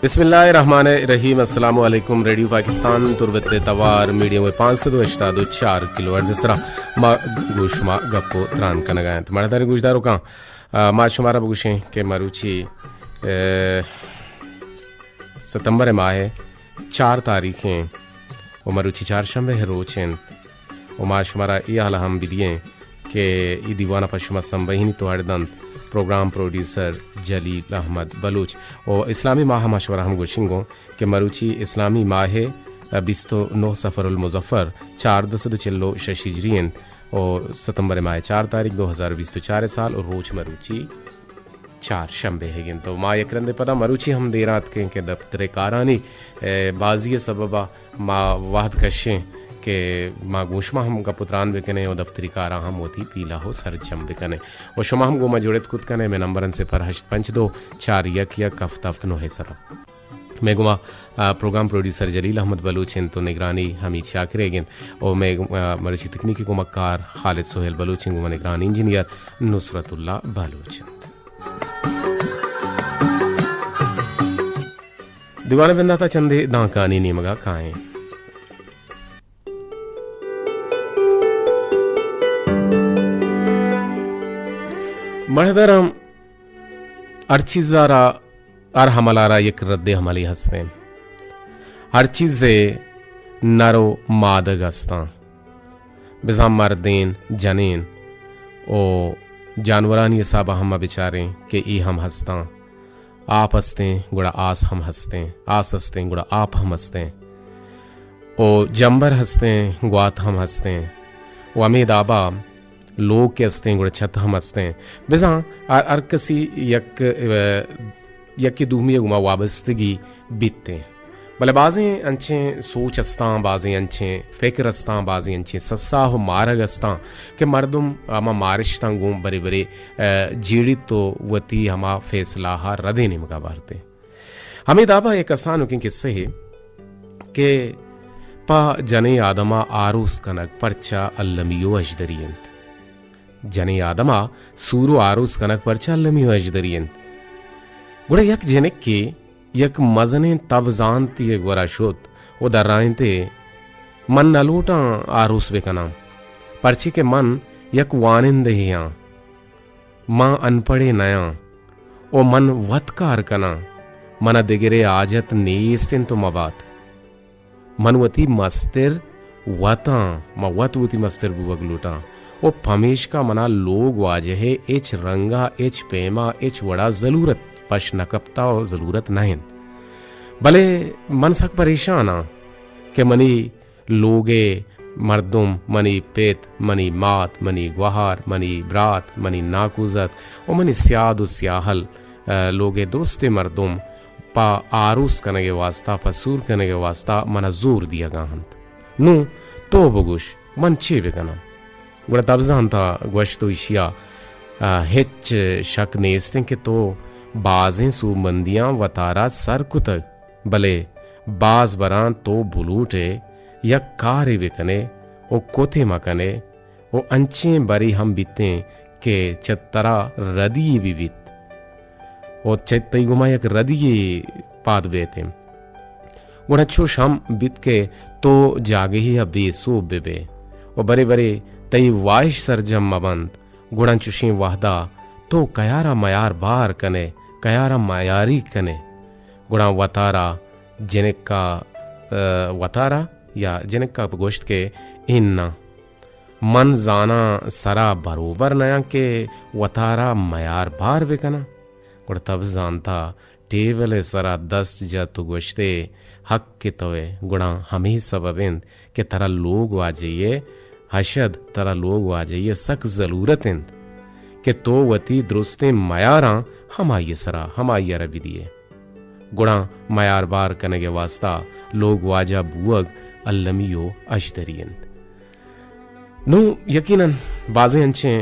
بسم اللہ الرحمن الرحیم۔ السلام علیکم۔ ریڈیو پاکستان تربت توار میڈیم ویو پانچ سد و ہشتاد و چار کلو ہرٹز سرا ما گوں شما گپ و تران کنگا انت۔ مہدار گوشداروکاں، آ، ما شمارا بگوشیں کہ مروچی، آ، ستمبر ماہ چار تاریخ ہیں و مروچی چارشنبہ روچ انت۔ و ما شمارا اے حال ہم بدییں کہ ای دیوان پہ شما سمبہینی تو ہڑ دنت پروگرام پروڈیوسر جلیل احمد بلوچ۔ و اسلامی ماہ ما شمارا ہم گوشنگوں کہ مروچی اسلامی ماہ بیست و نہ صفر المظفر چاردہ سد و چل و شش ہجری انت و ستمبر ماہ چار تاریخ دو ہزار بیست و چار سال و روچ مروچی چار شنبہ ہگیں۔ تو ما یک رندے پدا مروچی ہم دیر آتکیں کہ دفتر کارانی، اے، بازی سببا ما وہد کشیں کہ ما گوں شما ہم گپ و تران بکنیں و دفتری کاراں ہم وتی پیلہ و سرجم بکنیں۔ و شما ہم گوں ما جڑت کت کنے، مئے نمبرن صفر ہشت پنچ دو چار یک یک ہفت ہفت نہ سرا۔ مئے گوما، آ، پروگرام پروڈیوسر جلیل احمد بلوچ انت و نگرانی حمید شاکر ایگ انت و مئے گوما، آ، مروچی تکنیکی کمکار خالد سہیل بلوچ انت، گوما نگران انجینئر نصرت اللہ بلوچ انت۔ دیوان بنداتا چندے دانکانی نیمگا کائیں۔ مہدرم ہر چیزا را ہر عمل ء را یک رد عملے ہستیں۔ ہر چیزے نر و مادگ ہستاں۔ بزاں مردین، جنین و جانورانی حساب ء ہم بچاریں کہ اے ہم ہستاں۔ آپ ہستیں، گڑا آس ہم ہستیں۔ آس ہستیں، گڑا آپ ہم ہستیں۔ و جمبر ہستیں، گوات ہم ہستیں۔ و ہمے دابا لوگ کہ ہستیں، گڑا چھت ہم ہستیں۔ بزاں ہر، ہر کسی یک، ء، یکے دومی ء گوما وابستگی بیتیں۔ بلے بازیں انچیں سوچ استاں، بازیں انچیں فکر استاں، بازیں انچیں سساہ و مارگ استاں کہ مردم ہما مارشتاں گوں برے برے، ء، جیڑیت و وتی ہما فیصلہ ء ردیں نیمگا بارتیں۔ ہمے دابا یک کسانکیں کسہ ہے کہ پہ جنیں آدما آروس کنگ پرچا المی و اژدری انت۔ جنیں آدما سور و آروس کنگ پرچا المی و اژدری انت۔ گڑا یک جنکے یک مزنیں تب زانتی ء گورا شت و درائینت ئے، من نہ لوٹاں آروس بکناں، پرچے کہ من یک وانندہے آں۔ من انپڑھے نیاں و من وت کار کناں، منا دگرے حاجت نیست انت و مبات۔ من وتی مستر وت آں، من وت وتی مستر بوگ لوٹاں و پمیشکا منا لوگ واجہ ء ہچ رنگا، ہچ پیما، ہچ وڑا ضلورت پش نہ کپتا و ضلورت نہ انت۔ بلے من سک پریشان آں کہ منی لوگ ء مردم، منی پت، منی مات، منی گوہار، منی برات، منی ناکوزتک و منی سیاد و سیاہل، ء، لوگ ء درستیں مردم پہ آروس کنگ ء واستا، پہ سور کنگ ء واستا منا زور دیگا انت۔ نوں تو بگوش، من چے بکناں؟ گڑا تبزانت ء گوشت و ایشیا، ء، ہچ شک نیست انت کہ تو بازیں سوبمندیاں وتارا سر کتگ۔ بلے باز براں تو بلوٹ ئے یک کارے بکن ئے و کت ئے مکن ئے و انچیں برے ہم بیتیں کہ چہ ترا ردی یے بہ بیت و چہ تئی گوما یک ردی یے پاد بیتیں۔ گڑا چوش ہم بیت کہ تو جاگہے ء بے سوب بہ بئے و برے برے تئی واہش سرجم مہ بنت۔ گڑا چوشیں وہدا تو کیارا میار بار کن ئے، کیارا میاری کن ئے؟ گڑا وتارا جنکا، ء، وتارا یا جنکا گوشت کہ اناں، من زاناں سرا بروبر نیاں کہ وتارا میار بار بکناں۔ گڑا تب زانتا ٹیبل ء سرا دست جت و گوشت ئے، حق کہ تو ئے، گڑا ہمے سبب انت کہ ترا لوگ واجہی ء حشد، ترا لوگ واجہی ء سک ضلورت انت کہ تو وتی درستیں میاراں ہمائی ء سرا، ہمائی ء را بدیئے۔ گڑا میار بار کنگ ء واستا لوگ واجہ بوگ المی و اشتری انت۔ نوں یقیناً بازیں انچیں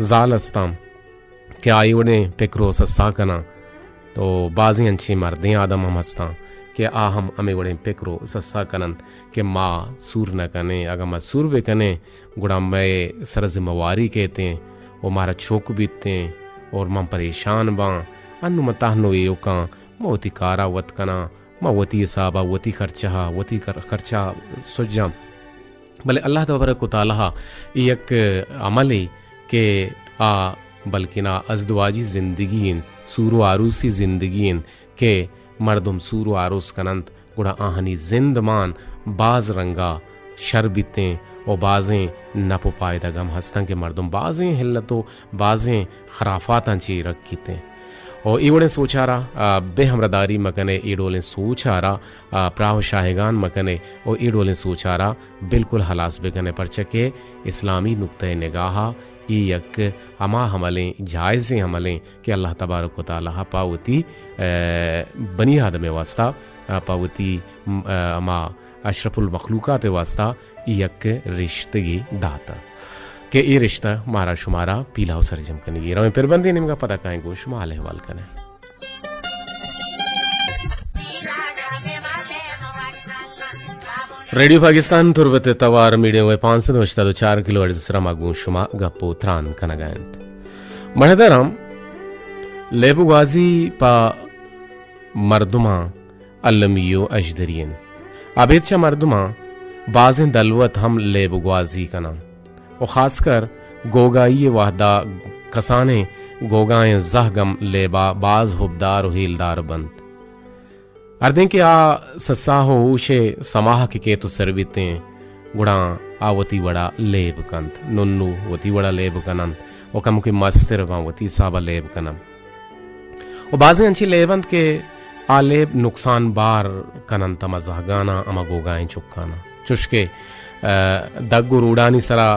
زال استاں کہ آئی وڑیں پکر و سسا کناں، تو بازیں انچیں مردیں آدم ہم ہستاں کہ آ ہم ہمے وڑیں پکر و سسا کننت کہ ما سور نہ کنیں، اگاں ما سور بہ کنیں گڑا مئے سر ذمہ واری کیتیں و مارا چک بیتیں اور من پریشان باں۔ انوں من تہنو ایوکاں ما وتی کارا وت کناں، ما وتی حسابا، وتی خرچہ، وتی کر-، خرچہ سجاں۔ بلے اللہ تبارک و تعالی ء یک عملے کہ آ بلکنا ازدواجی زندگی انت، سور و آروسی زندگی انت کہ مردم سور و آروس کننت، گڑا آہانی زند مان باز رنگا شر بیتیں و بازیں نپ و پائدگ ہم ہستن کہ مردم بازیں حلت و بازیں خرافاتاں چی رکیتیں۔ و ای وڑیں سوچارا، آ، بے ہمراہداری مکنے، ای ڈولیں سوچارا، آ، پراہ و شاہگان مکنے و ای ڈولیں سوچارا بالکل ہلاس بکنے، پرچہ کہ اسلامی نقطہ نگاہا ای یک ہما عملیں، جائزیں عملیں کہ اللہ تبارک و تعالی پہ وتی، آ، بنی آدم واسطہ، آ، پہ وتی، م-، آ، ہما اشرف المخلوقات واسطہ ای یک رشتگی داتا کہ ای رشتہ مارا شمارا پیلا و سرجم کنگی۔ رویں پر بندی نیمگا پدا کائیں گوں شما حال احوال کنے۔ ریڈیو پاکستان تربت توار میڈیم ویو پانچ سد و ہشتاد و چار کلو ہرٹز سرا ما گوں شما گپ و تران کنگا انت۔ مڑدرم لیب و گوازی پہ مردماں المی و اژدری انت۔ ابید چہ مردماں بازیں دلوت ہم لیب و گوازی کناں و خاص کر گوگائی وہدا کسانیں گوگائیں زہگ ہم لیبا باز ہبدار و ہیلدار بنت۔ ہردیں کہ آ سساہ و ہوش ء سماہ کہ کیت و سر بیتیں، گڑا آ وتی وڑا لیب کنت۔ ننو وتی وڑا لیب کننت و کمکے مستر باں وتی حسابا لیب کننت۔ و بازیں انچیں لیب انت کہ آ لیب نقصان بار کننت ہما زہگاناں، ہما گوگائیں چکاناں۔ چوشکہ، آ، دگ و روڈانی سرا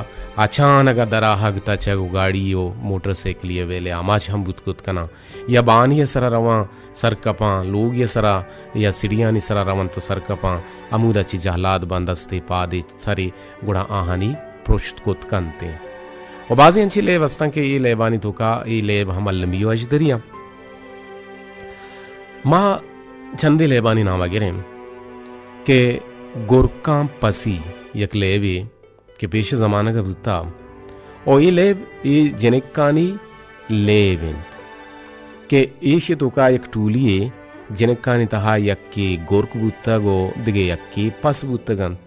اچانک ء درآہگ تچگ و گاڑی و موٹر سائیکلی ء ویلے آماچ ہم بوت کت کناں۔ یا بانی ء سرا رواں سر کپاں، لوگی ء سرا یا سیڑھیانی سرا رونت و سر کپاں، ہمودا چہ جہلاد باں دستے پادے سرے گڑا آہانی پرشت کت کنت۔ و بازیں انچیں لیب ہستاں کہ اے لیبانی توکا اے لیب ہم المی و اژدری آں۔ ما چندے لیبانی نام ء گریں کہ گرکاں پسی یک لیبے کہ پیش زمانگ ء بوتا۔ او اے لیب اے جنکانی لیب انت کہ ایشی توکا یک ٹولیے جنکانی تہا یکے گرک بوتگ و دگہ یکے پس بوتگ انت۔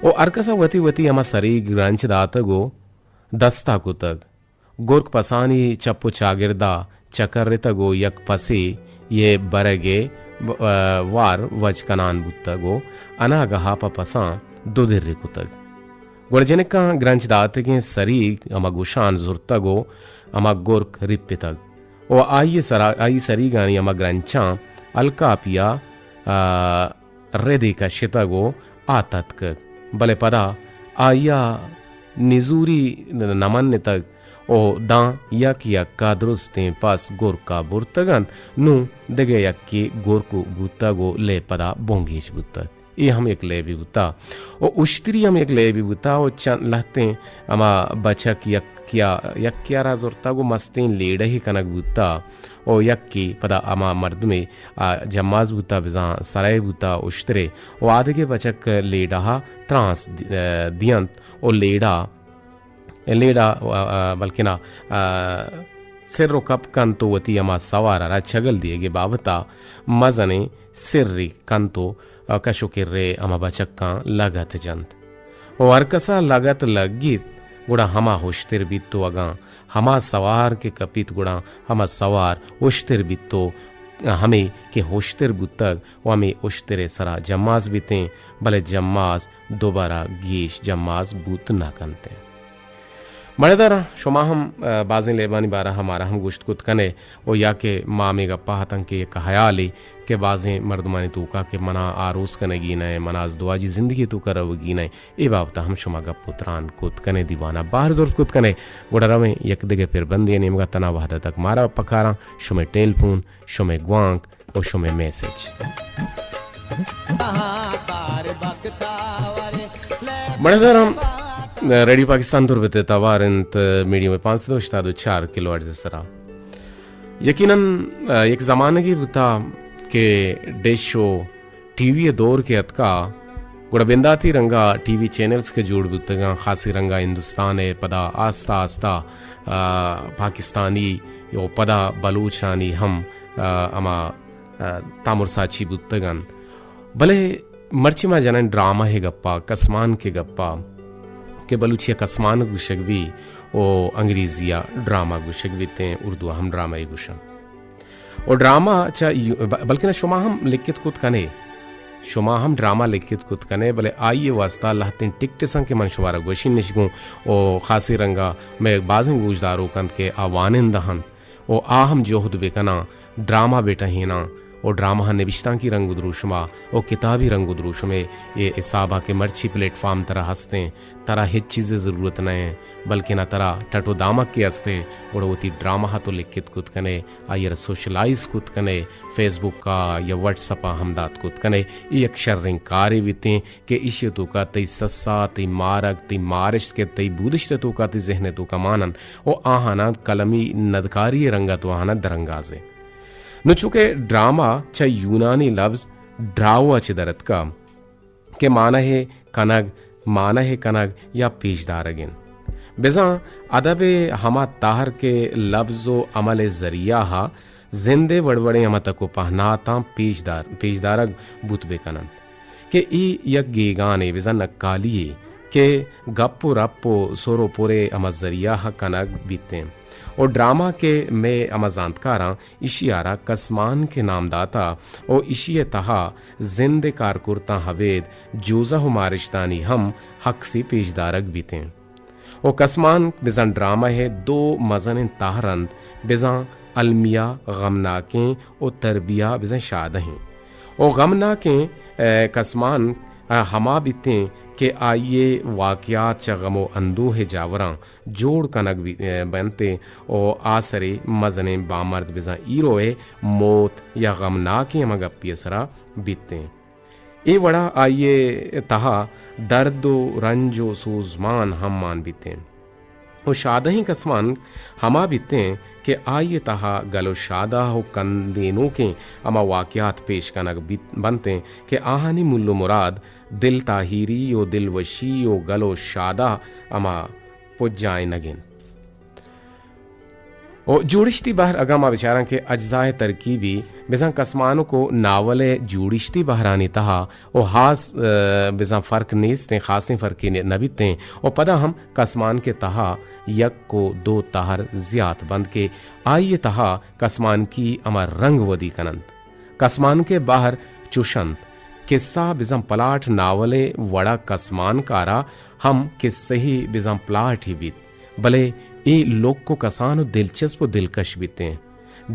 و ہر کسا وتی وتی ہما سریگ گرنچ داتگ و دستا کتگ۔ گرک پسانی چپ و چاگردا چکرتگ و یک پسے یہ برگ ء، آ، وار وج کنان بوتگ و اناگہا پہ پساں دو درے کتگ۔ گڑا جنکاں گرنچ داتگیں سریگ ہما گشان زرتگ و ہما گرک رپتگ و آئی سرا، آئی سریگانی ہما گرنچاں الکاپیا، آ، ردے کشتگ و آ تتکگ، بلے پدا آئیا نزوری نہ منتگ و داں یک یکا درستیں پس گرکا برتگ انت، نوں دگہ یکے گرک بوتگ و لیب پدا بنگیج بوتگ۔ اے ہم یک لیبے بوتا۔ و اشتری ہم یک لیبے بوتا و چند لہتیں ہما بچک یکیا، یکیا را زرتگ و مستیں لیڑہے کنگ بوتا و یکے پدا ہما مردمے، آ، جماز بوتا، بزاں سرائے بوتا اشترے و آدگہ بچک لیڑہا ترانس دی-، آ، دینت و لیڑہ، لیڑہ، آ، آ، بلکنا، آ، سر و کپ کنت و وتی ہما سوار ء را چگل دیگ ء بابت ء مزنیں سرے کنت و کش و کرے ہما بچکاں لگت جنت و ہر کس ء لگت لگیت گڑا ہما ہشتر بیت و اگاں ہما سوار کہ کپیت گڑا ہما سوار ہشتر بیت و ہمے کہ ہشتر بوتگ و ہمے ہشتر ء سرا جماز بیتیں، بلے جماز دوبارہ گیش جماز بوت نہ کنتیں۔ مڑداراں، شما ہم، آ، بازیں لیبانی بارہ ء مارا ہم گوشت کت کن ئے و یا کہ ما ہمے گپا اتاں کہ یک ہیالے کہ بازیں مردمانی توکا کہ منا آروس کنگی نہ، منا ازدواجی زندگی توکا روگی نہ، اے بابت ء ہم شما گپ و تران کت کن ئے، دیوان ء بہر زرت کت کن ئے۔ گڑا رویں یک دگہ پربندے ء نیمگا، تنا وہد ء تک مارا پکاراں شمے ٹیلفون، شمے گوانک، و شمئے میسج۔ مڑداراں، ریڈیو پاکستان تربت ء توار انت، میڈیم پانچ سد و ہشتاد و چار کلو ہرٹز ء سرا۔ یقیناً، یک زمانگے بوتا کہ ڈش و ٹی وی ء دور کہ اتکا، گڑا بنداتی رنگا ٹی وی چینلز کہ جوڑ بوتگاں، خاصی رنگا ہندوستان ء، پدا آستہ آستہ، آ، پاکستانی و پدا بلوچانی ہم، آ، ہما ء، تامرساچی بوتگ انت۔ بلے مرچی ما جنیں ڈرامہ ء گپا، کسمانک ء گپا، کہ بلوچی ء کسمانک گوشگ بی و انگریزی ء ڈرامہ گوشگ بیتیں، اردو ء ہم ڈرامہ ء گوشن۔ و ڈرامہ چہ یو-، ب-، بلکن شما ہم لکھت کت کنے، شما ہم ڈرامہ لکھت کت کنے، بلے آئی ء واسطہ لہتیں ٹکٹس انت کہ من شمارا گوشین نش گوں و خاصیں رنگا مئے بازیں گوشداروک انت کہ آ وانندہ انت و آ ہم جہد بکناں، ڈرامہ بٹہیناں و ڈرامہ نبشتانکی رنگ و دروشما و کتابی رنگ و دروشمے اے حسابا کہ مرچی پلیٹ فارم ترا ہستیں، ترا ہچ چیزے ضرورت نہ ایں، بلکنا ترا ٹٹ و دامک کے ہستیں، گڑا وتی ڈرامہ تو لکھت کت کنے، آئی ء را سوشلائز کت کنے، فیس بک ء یا واٹس اپ ء ہم دات کت کنے، اے یک شریں کارے بیتیں کہ ایشی ء توکا تئی سسا، تئی مارگ، تئی مارشت کہ تئی بودشت ء توکا، تئی ذہن ء توکا مان انت و آہاناں قلمی ندکاری ء رنگ ء تو آہاناں درانگازے۔ نوں چونکہ ڈرامہ چہ یونانی لبز ڈراؤ ء چہ در اتکا، کہ مانہ ء کنگ، مانہ ء کنگ یا پیش دارگ انت۔ بزاں ادب ء ہما تہر کہ لبز و عمل ء ذریعہ ء زند ء وڑ وڑیں ہما تک و پہناتاں پیش دار، پیش دارگ بوت بہ کن انت کہ اے یک گیگانے، بزاں نکالی یے کہ گپ و رپ و سر و پر ء ہما ذریعہ ء کنگ بیت انت۔ و ڈرامہ کہ مئے ہما زانتکاراں ایشی ء را کسمانک ء نام داتا و ایشی ء تہا زند ء کارکرتاں ابید جوزہ و مارشتانی ہم عکسے پیش دارگ بیتیں۔ و کسمانک بزاں ڈرامہ ء دو مزنیں تہر انت، بزاں المیہ غمناکیں و تربیہ بزاں شادہیں۔ و غمناکیں، ء، کسمانک، ء، ہما بیتیں کہ آئی ء واقعات چہ غم و اندوہ ء جاوراں جوڑ کنگ بی-، بنت و آ سرے مزنیں بامرد بزاں ہیرو ء موت یا غمناکیں ہما گپے ء سرا بیتیں۔ اے وڑا آئی ء تہا درد و رنج و سوزمان ہم مان بیتیں۔ و شادہیں کسمانک ہما بیتیں کہ آئی ء تہا گل و شادہ و کندینوکیں ہما واقعات پیش کنگ بیت، بنتیں کہ آہانی مول و مراد دل تاہیری و دل وشی و گل و شادہ ہما پجائینگ انت۔ و جوڑشتی بہر اگاں ما بچاراں کہ اجزائے ترکیبی بزاں کسمانک و ناول ء جوڑشتی بہرانی تہا و ہاس، ء، بزاں فرق نیستیں، خاصیں فرقے نہ، نہ بیتیں و پدا ہم کسمانک ء تہا یک و دو تہر زیات بنت کہ آئی ء تہا کسمانکی ہما رنگ ودی کن انت۔ کسمانک ء بہر چوش انت۔ کسہ بزاں پلاٹ ناول ء وڑا کسمانک ء را ہم کسہی بزاں پلاٹے بیت، بلے اے لک و کسان و دلچسپ و دلکش بیتیں۔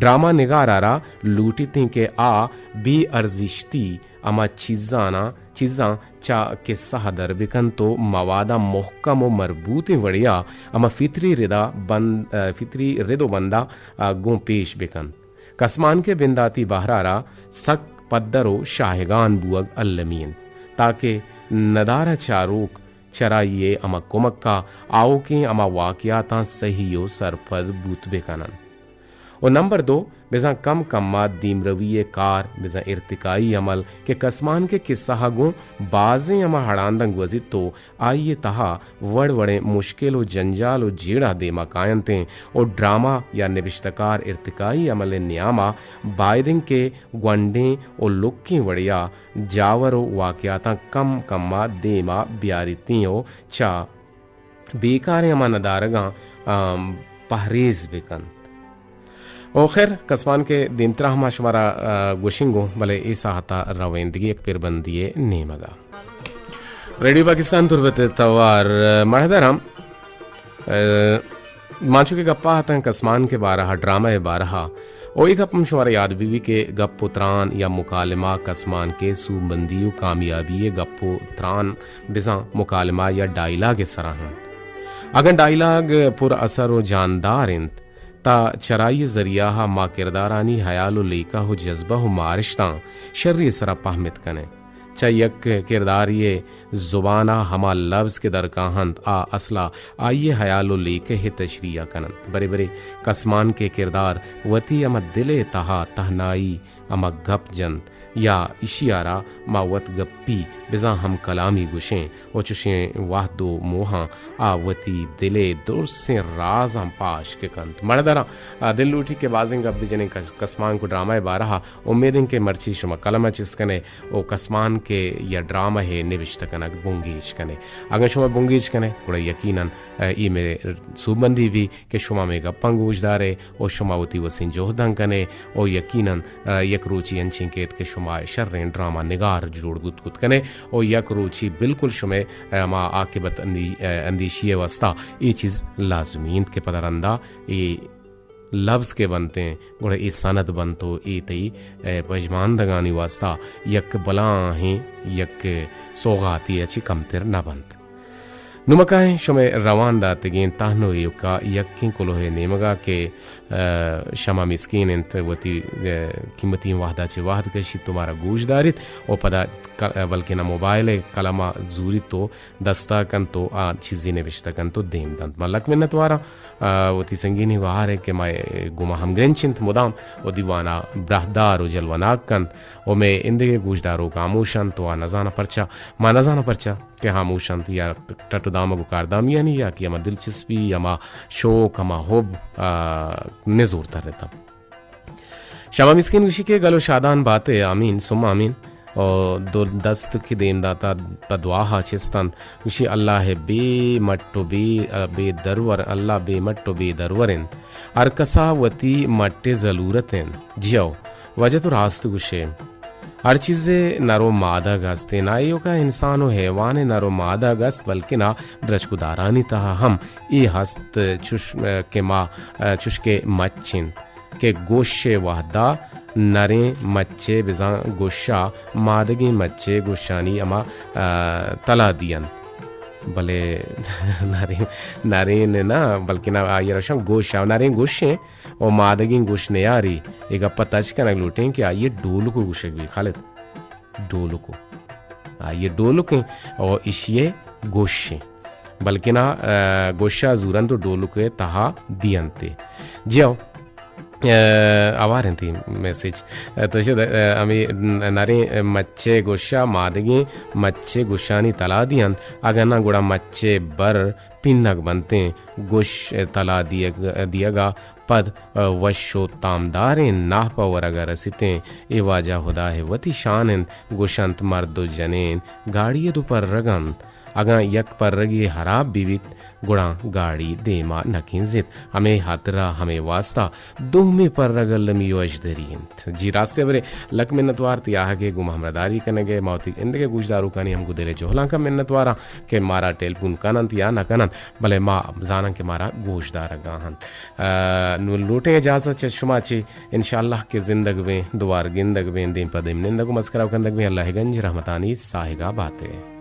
ڈرامہ نگار ء را لوٹیتیں کہ آ بے ارزشتی ہما چیزاناں، چیزاں چہ کسہ ء در بکنت و مواد ء مہکم و مربوطیں وڑیا ہما فطری ردا بند، فطری رد و بندا گوں پیش بکنت۔ کسمانک ء بنداتی بہرا را سک پدر و شاہگان بوگ المی انت، تاکہ ندارہ چاروک چرائی ء ہما کمک ء آؤکیں ہما واقعاتاں سہی و سرپد بوت بہ کن انت۔ و نمبر دو، بزاں کم کم ء دیمروی ء کار، بزاں ارتقائی عمل کہ کسمانک ء کسہ ء گوں بازیں ہما ہڑانداں گوزیت و آئی ء تہا وڑ وڑیں مشکل و جنجال و جیڑہ دیما کاینتیں و ڈرامہ یا نبشتہ کار ارتقائی عمل ء نیاما بائدیں کہ گونڈیں و لکیں وڑیا جاور و واقعاتاں کم کم ء دیما بیاریتیں و چہ بیکاریں ہما ندارگاں، آم، پہریز بکنت۔ و خیر، کسمانک ء دیمترا ہما شمارا، آ، گوشنگوں، بلے اے ساہتا رویں دگہ یک پربندی ء نیمگا۔ ریڈیو پاکستان تربت ء توار، آ، مڑداراں، آ، مانچو کہ گپا اتاں کسمانک ء بارہا، ڈرامہ ء بارہا، و اے گپ ہم شمارا یاد بہ بی کہ گپ و تران یا مکالمہ کسمانک ء سوبمندی و کامیابی ء گپ و تران بزاں مکالمہ یا ڈائیلاگ ء سرا انت۔ اگاں ڈائیلاگ پر اثر و جاندار انت، تا چرائی ء ذریعہ ء ما کردارانی حیال و لیکہ و جذبہ و مارشتاں شری ء سرا پہمت کنیں۔ چہ یک کرداری ء زبان ء ہما لبز کہ درکاہنت، آ اصلا آئی ء حیال و لیکہ ء تشریح ء کننت۔ برے برے کسمانک ء کردار وتی ہما دل ء تہا تہنائی ہما گپ جنت یا ایشی ءَ را ما وت گپی بزاں ہم کلامی گوشیں و چوشیں وہد و موہاں آ وتی دل ءِ درسیں رازاں پاشک کنت۔ مڑدراں، آ، دل لوٹی کہ بازیں گپ بجنیں کس-، کسمانک و ڈرامہ ءِ بارہ ءَ۔ امید انت کہ مرچی شما قلم ءَ چست کن ئے و کسمانک ءِ یا ڈرامہ ءِ نبشتہ کنگ بنگیج کن ئے۔ اگاں شما بنگیج کن ئے، گڑا یقیناً، آ، اے مئے سوبمندی بی کہ شما مئے گپاں گوش دار ئے و شما وتی وسیں جہداں کن ئے و یقیناً، آ، یک روچی انچیں کیت کہ شما شریں ڈرامہ نگار جوڑ بوت کت کن ئے و یک روچی بالکل شمئے، آ، ہما عاقبت اندی-، آ، اندیشی ءِ واسطہ اے چیز لازمی انت کہ پدا رندا اے لبز کہ بنت ایں، گڑا اے سند بنت و اے تئی، آ، پژماندگانی واسطہ یک بلاہیں، یک سوغاتے ءَ چہ کمتر نہ بنت۔ نوں ما کائیں شمئے روان داتگیں تہنو ایوکا یکیں کلوہے نیمگا کہ، آ، شما مسکین انت، وتی، آ، قیمتی وہدا چہ وہد کشیت و مارا گوش داریت و پدا ک-، بلکنا موبائل ءِ قلما زوریت و دستا کنت و آ چیزے نبشتہ کنت و دیم دنت۔ ما لک منتواراں، آ، وتی سنگینیں گوہارے کہ مئے گوما ہمگرنچ انت مدام و دیوانا براہدار و جلوناک کنت و مئے ایندگہ گوشداروک ہاموش انت و آ نزاناں پرچا، ما نزاناں پرچا کہ ہاموش انت، یا ٹٹ و دامگ و کاردامیانی، یا کہ ہما دلچسپی، ہما شوق، ہما حب، آ، نزور ترتہ۔ شما مسکین گوشی کہ گل و شادان باتے، آمین ثم آمین۔ و دو دست کہ دیم داتا پہ دعا ہا چست انت، گوشی اللہ بے مٹ و بے، بے درور، اللہ بے مٹ و بے درور انت۔ ہر کسا وتی مٹ ءِ ضلورت انت۔ جیو، واجہ تو راست گوشے۔ ہر چیزے نر و مادگ ہست انت۔ آ ایوکا انسان و حیوان نر و مادگ ہست، بلکنا درچک و دارانی تہا ہم اے ہست، چش کہ ما، چش کہ مچ انت کہ گوش ءِ وہدا نریں مچے بزاں گوشا مادگیں مچے گوشانی ہما، آ، تلا دینت۔ بلے نریں، نریں نہ، بلکنا آئی ءَ را شاں گوشا نریں گوشیں و مادگیں گوش نیاری۔ اے گپ ءَ تچ کنگ لوٹیں کہ آئی ءَ ڈولکو گوشگ بی خالد۔ ڈولکو۔ آئی ءَ ڈولکیں و ایشی ءَ گوشیں۔ بلکنا، آ، گوشا زورنت و ڈولک ءِ تہا دینت۔ جیو، آ، اوار انت اے میسج۔ آ، تو شد، آ، ہمیں نریں مچے گوشا مادگیں مچے گوشانی تلا دینت۔ اگاں نہ گڑا مچے بر پینگ بنتیں۔ گوش تلا دیگ، دیگا پد، آ، وش و تامداریں ناہ پہ ورگ ءَ رسیتیں۔ اے واجہ ہدا ءِ وتی شان انت، گوشنت مرد و جنین گاڑی ءِ دو پرگ انت۔ اگاں یک پرگے ہراب بہ بیت، گڑا گاڑی دیما نہ کنزیت۔ ہمے ہاترا، ہمے واسطہ دومی پرگ المی و اژدری انت۔ جی راست ءَ برے، لک منتوار تئی آہگ ءِ گوں ما ہمراہداری کنگ ءَ۔ ما وتی ایندگہ گوشداروکانی ہم گوں دل ءِ جہلانکاں منتواراں کہ مارا ٹیلیفون کننت یا نہ کننت، بلے ما زاناں کہ مارا گوش دارگ ءَ انت۔ آ، نوں لوٹیں اجازت چہ شما چے، انشاءاللہ کہ زندگ بیں، دوار گندگ بیں، دیم پہ دیم نندگ و مسکرا و کندگ بیں۔ اللہ ءِ گنج رحمتانی ساہگا بات ئے۔